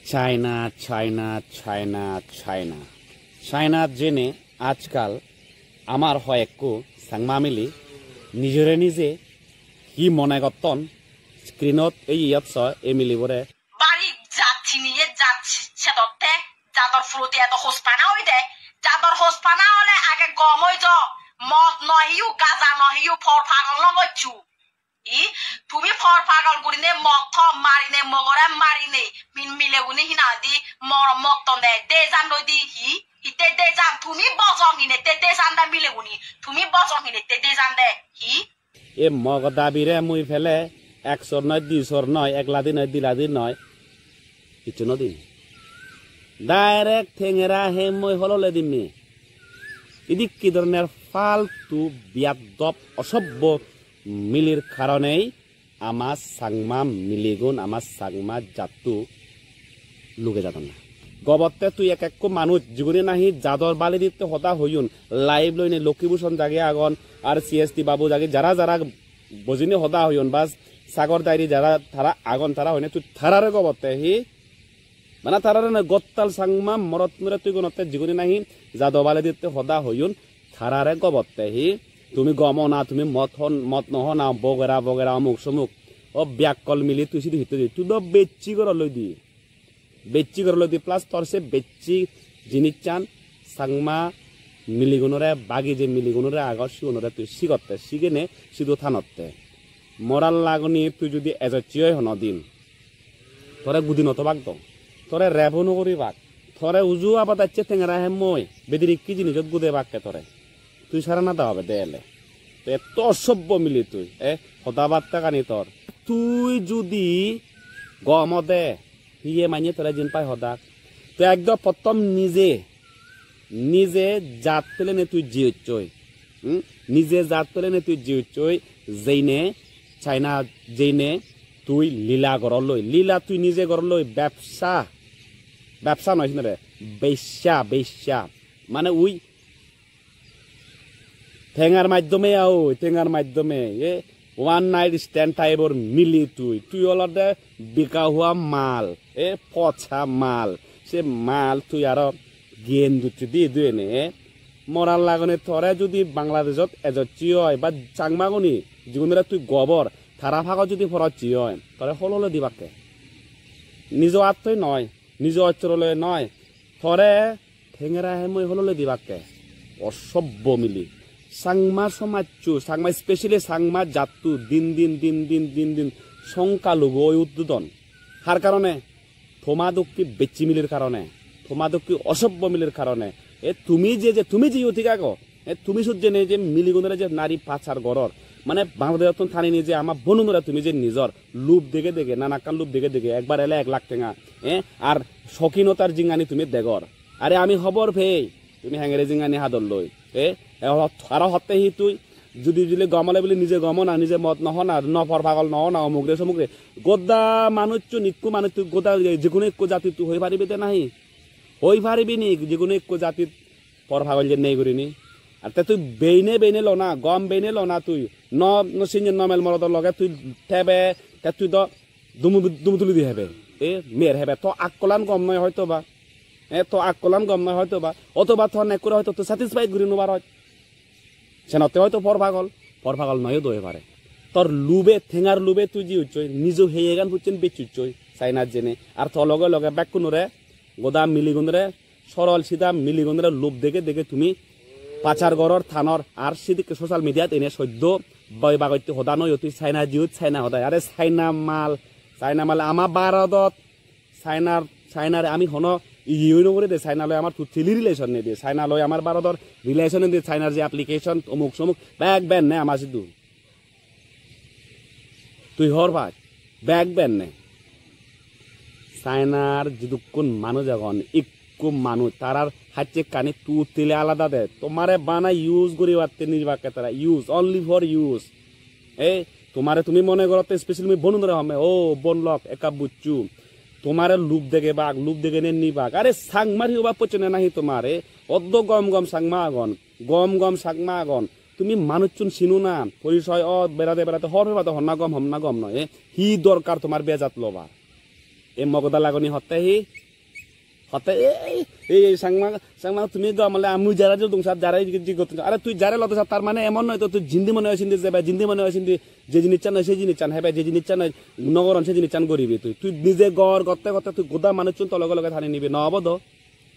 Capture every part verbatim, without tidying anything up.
China, China, China, China. Chinat jeinei ajkal amar hoyekko Changma mili nijore nije hi mone gotton, screenot ei iyot so ei milibore. Bari jat chiniye jat sedotte, jador proti edo hospana oide, jador hospana ole age gom oi jo, mod no hiu, gaja no hiu, por pagol no gocchu. I, tumi por pagol gurine mod to marine, mogore marine, min mileguni hinadi mor mod to de, dejan noi di hi, hitte dejan, tumi bojong hinette dejan de mileguni, tumi bojong hinette dejan de hi? E mogo dabire mui pele ek sor noi, di sor noi, ek ladi noi, di ladi noi, hissu no dim. Direct thengera hemmoi holole dimme. Idikke dhoronor faltu biyadob osobbo milir karonei ama Changma miligun, ama Changma jatto luge jadon na. Gobotte tui ek ekko manuj, jigune nahi jador baleditte hoda hoyon, live loine Lokki Bhushan jagi agon, ar C S T babu jagi, jara jara bojine hoda hoyon, bas Sagor Diary jara tara agon, tara hoine tui tarare gobotte hi? Bana tarare noi, gottal Changma morotnore tui gonotte, jigune nahi jador baleditte hoda hoyon, tarare gobotte hi? Tumi gom ona, tumi mod hon, mod no hona, bogera bogera, omuk somuk. O biyakkol mili tui sidi hitte di? Tui do bechchi goror loi di. Bechchi goror loi di, plus tor se bechchi jinissan Changma miligunore, bagi je miligunore ago sigunore tui sigotte, sigene sidu thanotte. Morar lagoni tui judi ejocchi oi hono din, tore gudi no tobak do, tore rep-o no guribak, tore uju abat acche tengera hemmoi, bedirikki jinisot gudebakke tore. Tui sara nada hobe de ele. Te etto osobbo mili tui, e, hoda batta gani tor. Tui judi gom ode, hiye manye tore jin pai hodak. Tui ekdom pottom nije, nije jat pelene tui jiyochchoi. Hmm? Nije jat pelene tui jiyochchoi, jeine, China jeine, tui lila goror loi. Lila tui nije goror loi, bepsa. Bepsa noi sinore, beisya, beisya. Mane ui tengar maddhome aoi, tengar maddhome, e, one night stand type-or mili tui. Tui olode bika hua mal, e, pocha mal. Se mal tui aro gien ducche di duene, e. Morar lagone tore judi Bangladeshot ejocchi oi, ba Changmaguni, jigunore tui gobor, tara pagot judi porocchi oi, tore holole dibakke. Nijo attoi noi, nijo ochchorole noi, tore tengera hemmoi holole dibakke. Osobbo mili. Changma somajcho, Changma, specially Changma jatto din din, din din, din din songkha lugu oi uddudon. Har karone? Toma dokke bechchi milir karone, toma dokke osobbo milir karone. E tumi je, je tumi je iyot thik ago, e tumi sot jene je miligunore je nari pachar goror, mane Bangladesh-ottun tani nije ama bonunore tumi je nijor, lub dege dege, nanakkan lub dege dege, ekbar ele ek lakh tenga, e, ar sokhinotar jingani tumi degor. Are ami hobor pei, tumi hengeri jingani hador loi, e, e, hot-, aro hotte hi tui, judi judi gom ole bili nije gom ona, nije mod no hona, no por pagol no ona, omuk re somuk re. Goda manuchchun, ikku manuchchun, goda je-, jekono ikku jatittun hoi paribe de nahi? Hoi paribe ni jekono ikku jatit por pagol je nei gurini? Ar te tui beine beine lona, gom beine lona tui. No, no sinje normal morodor loge tui thebe, te tui do dumu, dumu tuli di hebe. E, mer hebe. To akkolan gom noi hoito ba. E, to akkolan gom noi hoito ba. Otoba to nekkure hoito tui satisfied guri no paroj. Senotte hoito por pagol, por pagol noyo do oi pare. Tor lube, tengar lube tui ji ucchoi, nijo heyegan pucchen bech ucchoi, China jene. Ar to loge loge bekkunore, goda miligunore, sorol sida miligunore lub dege dege tumi pachar goror tanor, ar sidikke social media-t ene soddo boi bagotte hoda noyo tui China jiut China hodai. Are China mal, China mal ama Bharodot China, China-re ami hono iye oi no guri de, China loi amar totally relation nei de. China loi amar Bharodor relation nei de, China-r je application, omuk somuk, bek benne ama sidu. Tui hor pai, bek benne. China-r jidukkun manuj agon, ikku manuj, tarar hacchekkani totally alada de. Tomare bana use guribatte nijebakke tara, use, only for use. Ei, tomare tumi mone gorotte special mui bonunore homme, "O bon lok, ekka bucchu." Tomare lub degebak, lub degene nibak. Are Changmar hi obab pocche na nahi tomare? Oddo gom gom Changma agon, gom gom Changma agon. Tumi manuchchun sino na, porisoy o berade berade hor pebade honna gom, honna gom noi. Ei, hi dorkar tomar bejat lobar? Ei mogoda lagoni hotte hi? Hotte ei, ei, ei, Changma, Changma tumi gom ole ami jara jodung sat jara jigottung. Are tui jare lode sat tar mane emon noi to tui jindi mone oi sindi jebe, jindi mone oi sindi je jinissan noi se jinissan hebe, je jinissan noi nogoron se jinissan goribe tui. Tui nije gor gotte gotte tui goda manuchun to loge loge tani nibe, no obo do?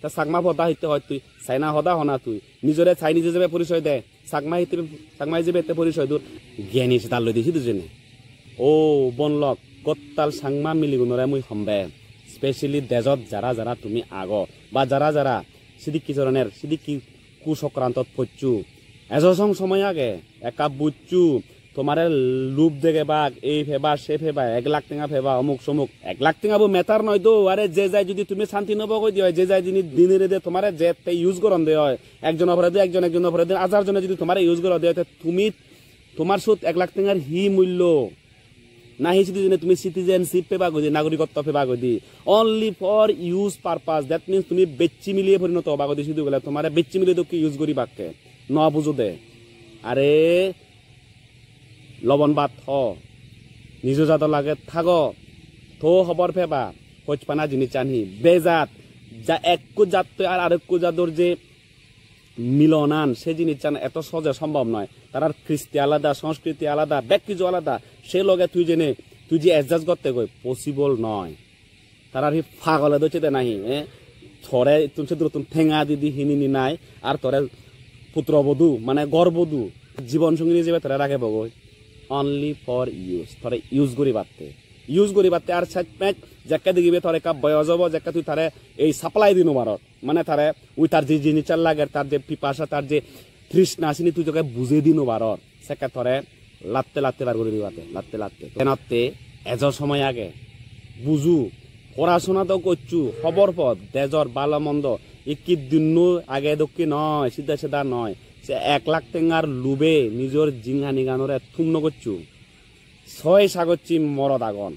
Ta Changma poda hitte hoi tui, China hoda hona tui. Nijore Chinese ijebe porisoy de, Changma hitte, Changma ijebe hitte porisoy dur. Geni sedal loi di sidu jene. O bonlok, gottal Changma miligunore mui hombe. Specially dejot jara jara tumi ago, ba jara jara sidikki soroner, sidikki kusokrantot pocchu. Ejo song somoy age, ekka bucchu, tomare lub degebak, ei peba, se peba, ek lakh tenga peba, omuk somuk. Ek lakh tenga bo matter noi do, are je jai judi tumi santi no bogoi diyo, je jai jini dinire de tomare jette use goron de oi, ekjon opore de ekjon, ekjon opore de hajar jone judi tomare use goron de oi, te tumi, tomar sot ek lakh tengar hi mullo? Nahi sidu jene tumi citizenship peba goi di, nagorikotto peba goi di. Only for use purpose, that means tumi bechchi miliye porinoto oba goi di, sidu gele tomare bechchi miliye dokke use goribakke. No bujo de. Are lobon bhat ho, nijo jado lage thago, to hobor peba, hochpana jinissan hi, bejat, ja ekku jattoi ar arekku jador je milonan, se jinissan eto soje sombhob noi. Tarar kristi alada, sanskriti alada, bek kiju alada. Se loge tui jene, tui je adjust gotte goi, possible noi. Tarar hi pagole docche de nahi, eh? Tore ittun se durottun tenga didi hinini nai, ar tore putro bodu, mane gor bodu, jibon songini jebe tore ragebogoi. Only for use, tore use guribatte. Use guribatte ar sej pej jekke digibe tore ekka boyos obo, jekke tui tare ei supply di no paror. Mane tare ui tar je jinissan lager, tar je pipasa, tar je trishna, sini tui toke bujei di no paror. Sekke tore latte latte bar guri dibatte, latte latte. Senotte ejo somoy age. Buju, porasona do gocchu, hobor po, dejor balo mondo. Ikki dinno age dokke noi, sida sida noi. Se ek lakh tengar lube nijor jinghaniganore thum no gocchu. Soy sagocchi morot agon.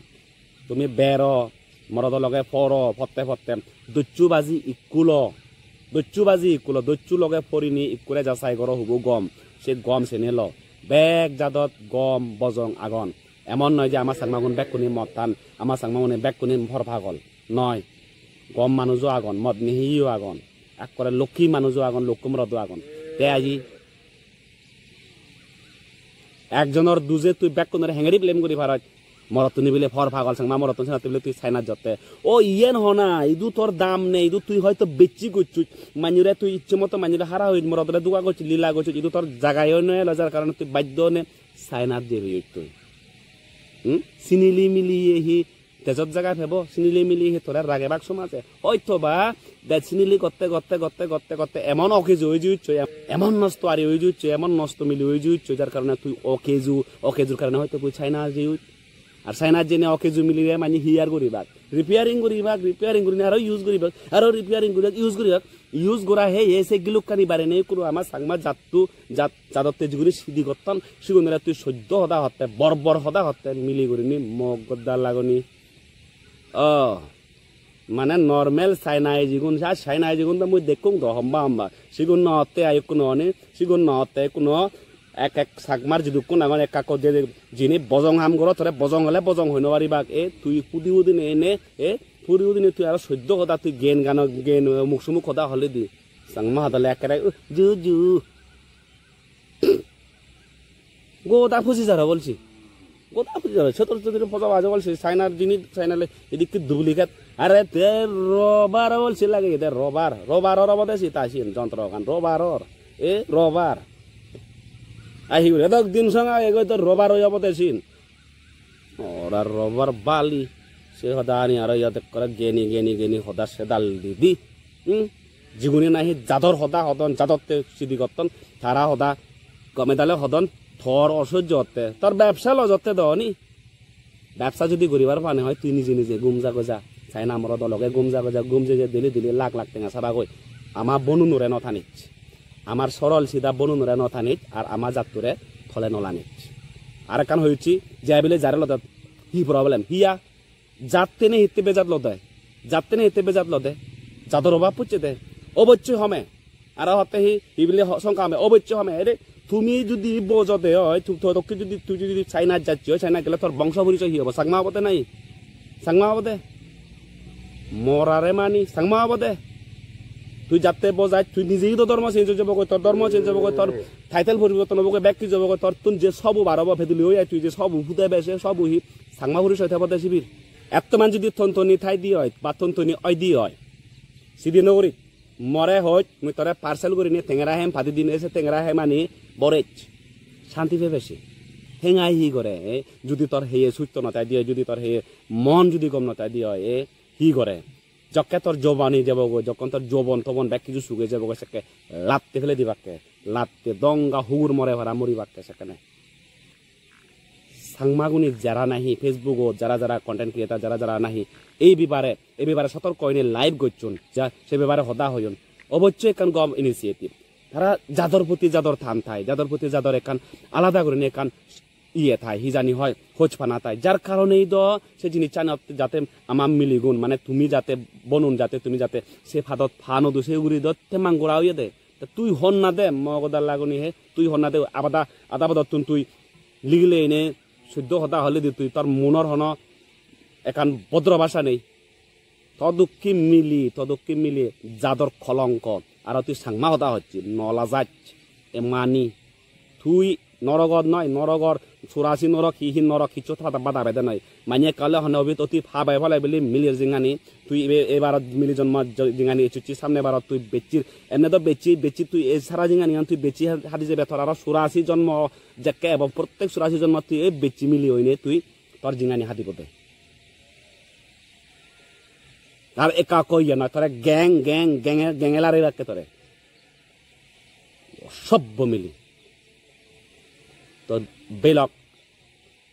Tumi bero, morodo loge poro, potte potte. Docchu baji ikku lo. Docchu baji ikku lo. Docchu loge porini ikkure jasai goro hubo gom. Se gom sene lo. Bek jadot gom bojong agon. Emon noi je ama Changmagun bekkune mottan, ama Changmagune bekkune por pagol. Noi. Gom manujo agon, mod nehiyo agon. Ekkore lokki manujo agon, lokki morodo agon. Te aji ekjonor duje tui bekkunore hengeri blame guri paros. Morottun ibile por pagol, Changma morottun, senotte bile tui China jotte. O iyen hona, idu tor dam nei, idu tui hoyto bechchi gocchus. Manjore tui icche moto manjore hara hoyit, morodore duga gocchus, lila gocchus, idu tor jagayo no elo, jar karone tui baddho ne China jei hoyit tui. Hmm? Sinili miliye hi dejot jaga pebo, sinili miliye hi tore ragebak somaje. Hoyto ba, dej sinili gotte, gotte, gotte, gotte, gotte emon okeju oi jeyucchoi, em-, emon nosto ari oi jeyucchoi, emon nosto mili oi jeyucchoi, jar karone tui okeju, okejur karone hoyto tui China jeyuc. Ar China jene okeju milire mane hi ar guribak? Repairing guribak, repairing gurinei aro use guribak, aro repairing guribak, use guribak. Use gora hei hei se gilukkani barinei ikkunu ama Changma jatto, jat-, jadotte jigune sidi gotton, sigunore tui soddo hoda hotte, bor bor hoda hotte, mili gurinei mok godda lagoni. Oh, mane normal China ejigun, sa China ejigun do mui dekkong do homba homba. Sigun no otte ai ikku no oni, sigun no otte ikku no. Ek ek Chakmar jidukkun agon, ek ekko je je jini bojong ham goro, tore bojong hole bojong hoi no paribak. E tui pudi udine ene, e pudi udine tui aro soddo hoda tui gen gano gen muk sumuk hoda hole di. Changma hodole ekkere, uh, ju ju. Goda phuji jaro bolsi. Goda phuji jaro. Sotor sotor poja baje bolsi. China jini, China le idikke duplicate. Are te robar bolsi lage, te robar. Robar or obode si ta sin jontro gan. Robar or. E robar. Ahi gure dok din song age goi to robar oi obode sin. Ora robar bali. Se hoda ani aro iyot ekkore geni, geni, geni hoda sedal di di. Hmm? Jigune nahi jador hoda hodon, jadotte sidi gotton, tara hoda gome dale hodon, tor osojjo otte, tor bebsa loj otte do oni. Bebsa judi guribar pane hoi, tui nije nije gum ja goi ja. China morot o loge gum ja goi ja, gum je je dili dili lakh lakh tenga saba goi. Ama bonunore no tanich. Amar sorol sida bonunore no tanich, ar ama jattore tole no lanich. Ar ekkan hoyucchi, je bile jare lodot hi problem? Hiya? Jattene hitte bejat lode? Jattene hitte bejat lode? Jador obab pocche de. Obossoi home. Aro hotte hi, hi bile ho-, songkha home, obossoi home. Ere, tumi judi bojo de oi, tu-, to dokke judi, tui judi China jacche oi, China gele tor bongso porichoi hi obo? Changma obode nahi? Changma obode? Morare mani Changma obode. Tui jatte bojai, tui nijeyo do dhormo change oi jebogoi, tor dhormo change obogoi, tor title poriborton obogoi, bek hiju obogoi, tor tun je sobu bar obo, peduli oi ai, tui je sobu hude bese, sobu hi Changma porisoy thebode sibir. Ettoman judi tontoni thaide oi, ba tontoni oide oi, sidi no guri. More hoj, mui tore parcel gurinei tengera hem padi dim, ese tengera hemani borej. Santi pebe se. Hengai hi gore, eh? Judi tor heye sutto no thaide oi, judi tor heye mon judi gom no thaide oi, eh? Hi gore? Jokke tor jobani jebogoi, jokkon tor jobon tobon bek hiju suge jebogoi, sekke latte fele dibakke, latte donga hugur more para moribakke sekkene. Changmaguni jara nahi Facebook-ot, jara jara content creator, jara jara nahi ei bibare, ei bibare sotorko oine live gocchon, ja, se bibare hoda hoyon, obossoi ekkan gom initiative. Tara jador proti jador tan thai, jador proti jador ekkan alada gurinei ekkan iye thai, hi jani hoi, hojpana thai. Jar karonei do se jinissan jate ama miligun, mane tumi jate bonun, jate tumi jate se padot pa no do, se ugure do temang gora oyede. Te tui honna de, mogodar laguni he, tui honna de, abada, ada bodottun tui ligile ine suddo hoda hole di tui, tor munor hono ekkan bodro bhasha nei. To dokke mili, to dokke mili jador kolonko. Aro tui Changma hoda hocchi, no lajach, e mani. Tui norogot noi, norogor surasi norok, hi hi norok, hissu thada bada bede noi. Manye ekka ole honne obit oti pa bai pale bili milir jingani. Tui ebe-, ebarot mili jonmo jo-, jingani ecchucchi, samne barot tui bechchir. Emne do bechchi, bechchi tui ei sara jingani an tui bechchi ha-, hadi jebe, tor aro surasi jonmo jekke ebo, prottek surasi jonmo tui ei bechchi mili oine tui tor jingani hadi bode. Ar ekka ekka iye noi, tore geng, geng, genge, genge laribakke tore. Sobbo mili. To belok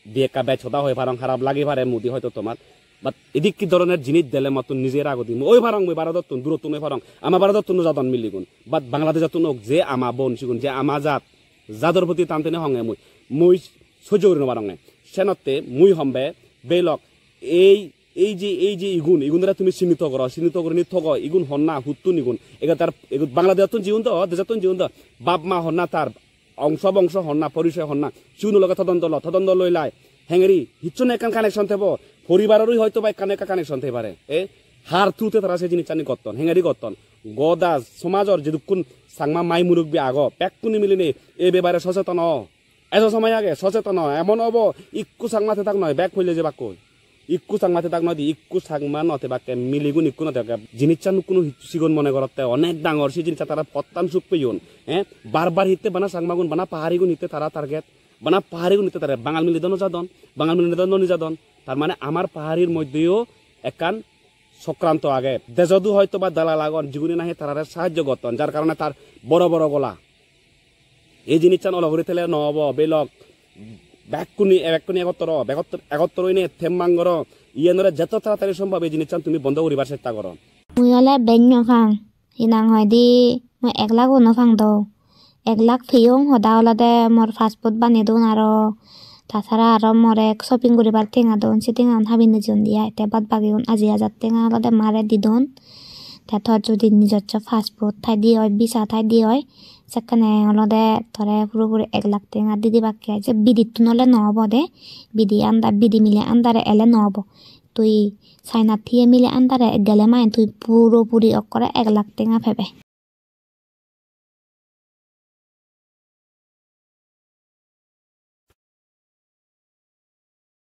di ekka bej hoda hoi parong, harap lagi pare mudi hoito tomar. But idikke doroner jinis dele mottun nije ragodi. Mui oi parong, mui Bharotottun, durottun oi parong. Ama Bharotottun no jadon miligun. But Bangladesh-ottun ok, je ama bon sigun, je ama jat, jador proti tan tene honge mui. Mui sojjo guri no paronge. Senotte mui hombe belok ei, ei je, ei je igun, igun dara tumi sinito goro, sinito gurinei togo, igun honna, huttun igun. Egatar, igun Bangladesh-ottun jigun do, dejottun jigun do. Bap ma honna tar, ongso bongso honna, porisoy honna, sigun loge todonto lo, todonto loi lai. Hengeri, hissu na ekkan connection thebo, poribaror oi hoito ba ekkan ekka connection thei pare. E, har through te tara se jinissani gotton, hengeri gotton. Goda somajor jidukkun Changma mai murubbi ago, bekkune milinei ei bebare socheton o. Ejo somoy age, socheton o, emon obo, ikku Changma te tak noi, bek hoile jebakkoi. Ikku Changma te tak noi di, ikku Changma no tebakke, miligun ikku no tebakke. Jinissan ikkunu hissu sigon mone gorotte, onek dangor se jinissa tara pottan suk peyon. Eh, bar bar hitte bana Changmagun, bana paharigun hitte tara target, bana paharigun hitte tara Bangal mili do no jadon, Bangal mili do no nijadon. Tar mane amar paharir moddheyo ekkan sokranto age. Dejodu hoito ba dalal agon, jigune nahi tarare sahajjo gotton, jar karone tar boro boro gola. Ei jinissan olo guri thele no obo, belok. Bekkune, bekkune egottor o, begottor, egottor oine temmang goro. Iyenore jeto taratari sombhob ei jinissan tumi bondo guribar chesta goro. Mui ole bej no pang. Hinang hoide mui ek lakh o no pang do. Ek lakh peyong, hoda olode mor passport bane don aro. Ta sara aro more shopping guribar tenga don, se tengaun habi nejeyondi ai. Te bad bagiun aji hajar tenga olode mare di don. Te tor judi nijosso passport thaide oi, visa thaide oi, sekkene olode tore puro puri ek lakh tenga di dibakke ai. Je bidittun ole no obo de, bidi anda-, bidi mile andare ele no obo. Tui China thiye mile andare gele mane tui puro puri okkore ek lakh tenga pebe.